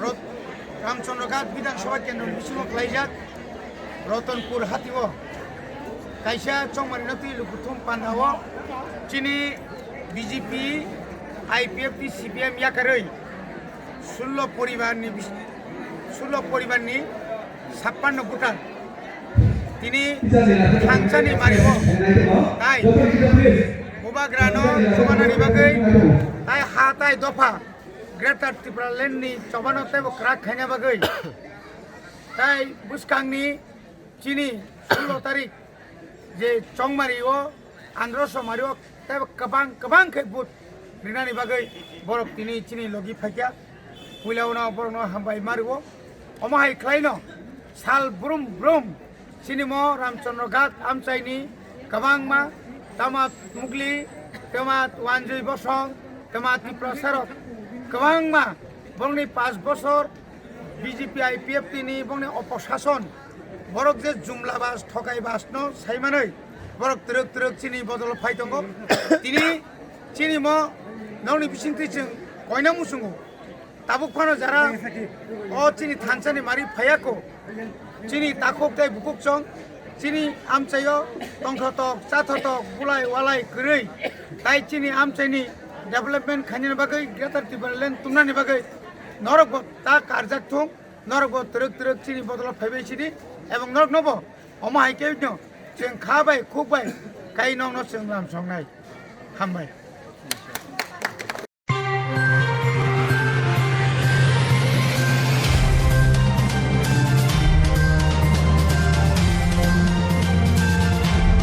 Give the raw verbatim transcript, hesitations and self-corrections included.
Rot-, Ramchandra Ghat Bidhan Sabha Kendro ni bisingo khlaijak Ratanpur hatio kaisa chongmani no twi lukuthum panda o chini B J P, I P F T, C P M yakarwi sullo poribar ni bis-, sullo poribar ni sappanno voter tini thangsani mario tai bubagra no chubanani bagwi tai ha tai dopha Greater Tipraland ni chobano teibo kwrak khaina bagwi tai bwskangni chini sullo tarik je chongmari o androso mari o teibo kwbang kwbang khe vote rinani bagwi borok tini chini logi phaikha. Puila uno borokno hambai mario. Omo hai khlaino sal brum brum chini mo Ramchandra Ghat amchaini kwbangma tama Mugli, tama Wanjwi Bosong, tama Tiprasarok kwbangma bongni pash bosor B J P I P F T ni bongni oposason borok je jumla bas thokai bas no saimanwi borok twrwk twrwk chini bodolo phai tongo. Tini chini mo nokni bisingtwi chwng koina muchungo. Tabuk phano jara o chini thansani mari phayako. Chini takhuk tei bukuk chong chini amchaio tongthotok chathotok bulai walai kwrwi tai chini amchaini development khainani bagwi Greater Tipraland tumnani bagwi norokbo ta karjak thung, norokbo twrwk twrwk chini bodolo phaibai sidi ebong noroknobo omo hai khe no chwng kha bai khuk bai kai nokno chwng lam songnai. Hambai.